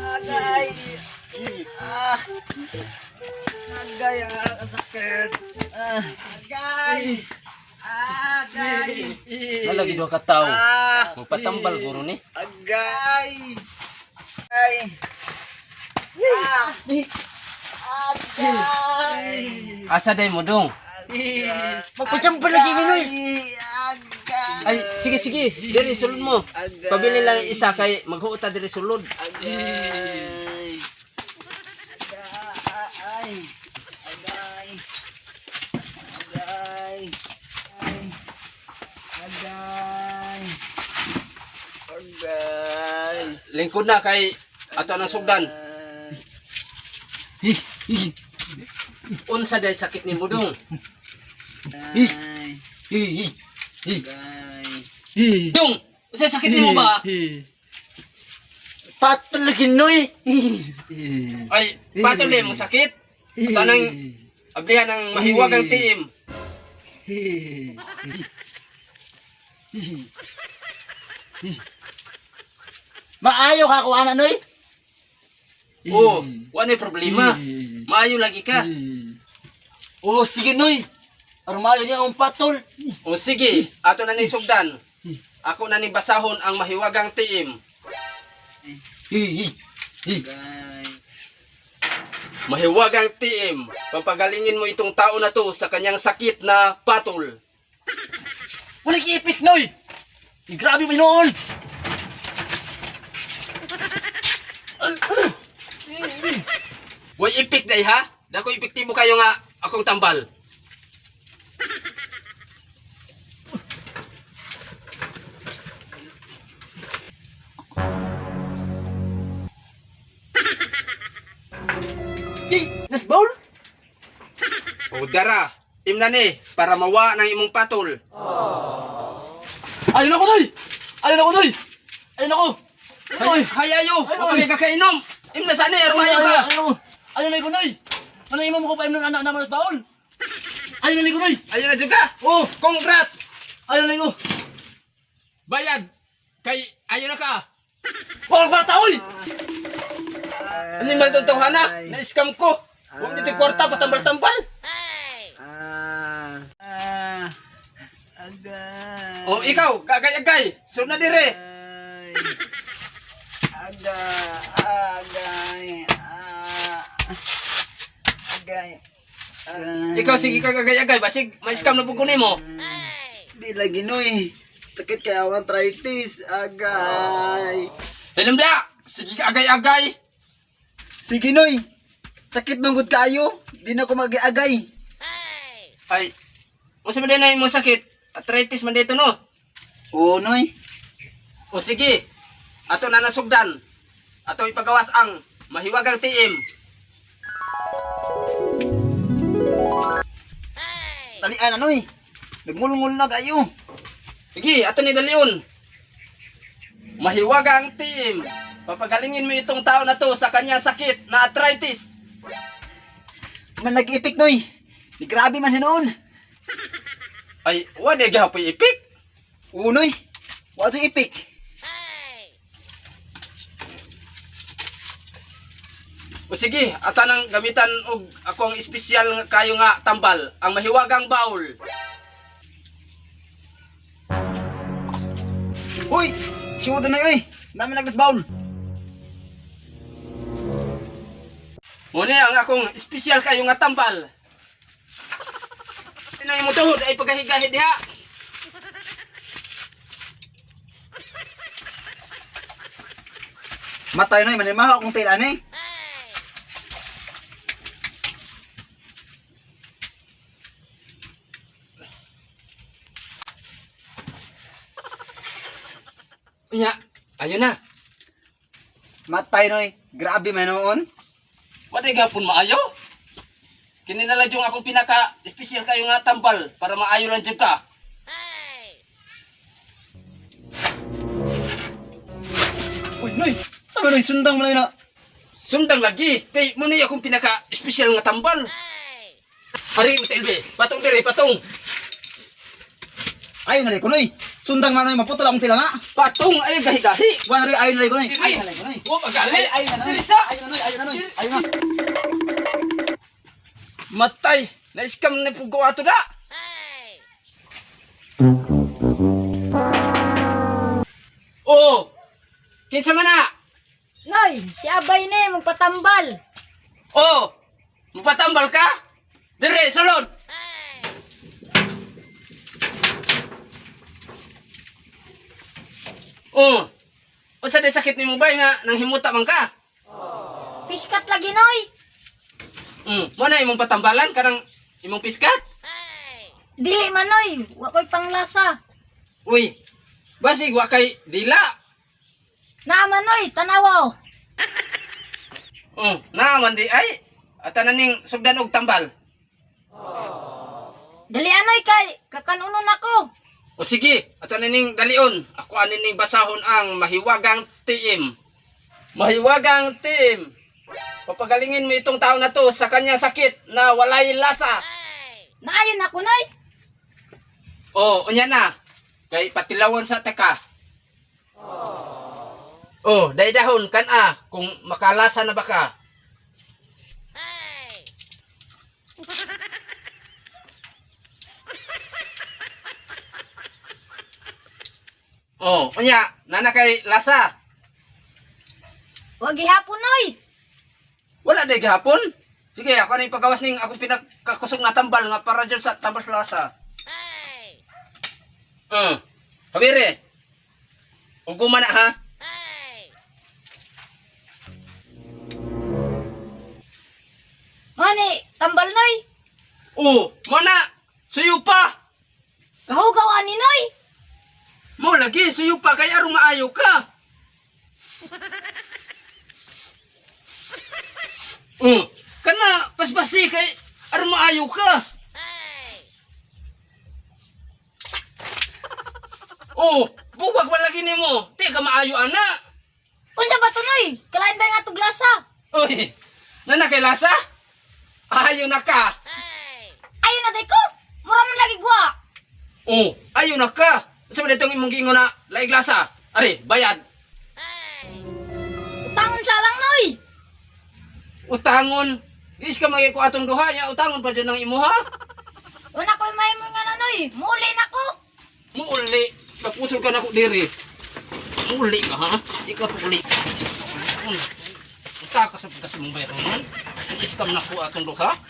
Agay! Ah! Agay, ang sakit. Ah, agay! Agay! Wala gid ka tao. Ah! Magpatambal guro ni. Agay! Ay! Ah! Agay! Asa day mo dong? Magpatambal lagi ni Noy! Agay! Ay, sige sige, diri sulod mo. Agay. Pabili lang isa kay maghuot ta diri sulod. Agay! Agay! Agay! Agay! Ay! Agay! Agay! Lingkod na kay ato nang sugdan. Unsa day sakit ni dong? Agay! Agay! Dong, unsa sakit nimo ba? Patol lagi, Noy! Ay, patol mo sakit. Ato nang ablihan ng mahiwagang tiim. Maayo ka kuha na, Noy! Oh, wala problema. Maayo lagi ka. Oh, sige, Noy! Aron maayo niya ang patol! O sige, ato na ni sugdan. Ako na ni basahon ang mahiwagang tiim. Mahiwagang tiim, papagalingin mo itong tao na to sa kanyang sakit na patol. Wala ipik, Noy! Grabe mo noon! Way ipik day ha? Dako epektibo kayo nga akong tambal. Di, nasbawl? O dara, imna ni para mawa ng imong patol. Ayun ako, Noy! Ayun ako, Noy! Ayun ako! Hay, hayayo, okay ka kainom. Imna sa ni, armayo ka. Ayun na ko, Noy! Ano imo mo ko pa imnon anak naman nasbawl? Ayun na ko, Noy! Ayun na jud ka. Oh! Congrats. Ayun na ko! Bayad kay ayo na ka. Wala kwarta, oy! Ano man itong tawhana? Na-scam ko. Huwag dito kwarta, patambal-tambal. Agay! O ikaw, gagay-agay. Sunod na dire. Agay! Agay! Ah. Agay! Ikaw sige ka gagay-agay, basig ma-scam na pud ko nimo. Di lagi, Noy. Sakit kaya ako arthritis. Agay! Hilom da, sige ka agay-agay. Sige, Noy. Sakit manggod kayo. Di na ako mag-agay. Ay, unsa man na imong sakit? Arthritis man dito no. Oo, Noy. O sige, ato na nasugdan. Ato ipagawas ang mahiwagang tiim. Talian na, Noy. Nagmulungol na kayo. Sige, ato ni Dalion. Mahiwagang tiim. Papagalingin mo itong tao na to sa kanyang sakit na arthritis. Man nag-ipik, Noy. Di grabe man hinoon. Ay, wala gyapon ipik. Oo, Noy. Wa to ipik. O sige, ata nang gamitan og akong espesyal nga kayo nga tambal, ang mahiwagang baul. Uy! Sure na, Noy. Nami naglas bawl. Muna ang akong espesyal kayo nga tambal. Tinay mo tuhod ay pagkahigahi diha. Matay, Noy. Manimaho akong tilan, eh. Unya, ayun na. Matay, Noy. Grabe man noon. Wala gapon maayo. Kini na lang yung akong pinaka espesyal kayo nga tambal para maayo lang jud ka. Uy, Noy. Sabi, Noy. Sundang mo na yun, ah. Sundang lagi kay mo na akong pinaka espesyal nga tambal. Hari mo sa ilbe, patong dire, patong. Ayo na rin ko noy. Sundang man noy maputol akong tilanga. Patong ayo gahi-gahi. Wa na rin ayo na rin ko noy. Diri. Ayo na rin ko noy. Wa magali. Ayo na noy. Diri sa. Ayo na noy, ayo na noy. Ayo na. Matay. Na-scam na pugo ato da. Oh. Kinsa man na? Noy, si Abay ni, magpatambal. Oh. Mupatambal ka? Dire, sulod. Oh. Unsa day sakit nimo bay nga nang himuta man ka? Fiskat lagi, Noy. Mo na imong patambalan kanang imong piskat? Dili man, Noy. Wa ko'y panglasa. Uy. Basig wa kay dila. Naaman, Noy. Tanawa, oh. Oh, naaman di ay. At ning sugdan og tambal. Dali, Noy, kay kakanunon ako. O sige, ato na ning dalion. Ako ani ning basahon ang mahiwagang TM. Mahiwagang TM. Papagalingin mo itong tao na to sa kanyang sakit na walay lasa. Naayon ako, Noy. O, unya na. Kay patilawon sa teka. O, daydahon kan a kung makalasa na ba ka. O, unya, nana kay lasa. Wa gihapon, Noy. Wala day gihapon. Sige, ako na yung pagawas ning akong pinakakusog na tambal nga para dyan sa tambal sa lasa. Habire. Uguma na ha. Mani, tambal, Noy. Oh, mana suyo pa. Kahugaw ani, Noy. Mo lagi suyo pa kay arong maayo ka. Kana pasbasi kay arong maayo ka. Oh, buwag man lagi nimo. Di ka maayo ana. Unsa ba to, Noy? Kalain ba nga tug lasa? Uy, nana kay lasa? Ayo na ka. Ayon na day ko. Mura man lagi gwa. Oh, ayo na ka. Unsa man itong imong giingon na laig lasa? Ari, bayad. Utangon sa lang, Noy. Utangon. Gis ka magay ko atong duha nya utangon pa dyan ang imuha. Wala ko'y mahimo nga na, Noy. Muli na ko. Muuli. Kapusol ka na ko diri. Muuli ka ha? Di ka puli. Uta ka sa pagkas mong bayaran. Iskam na ko atong duha.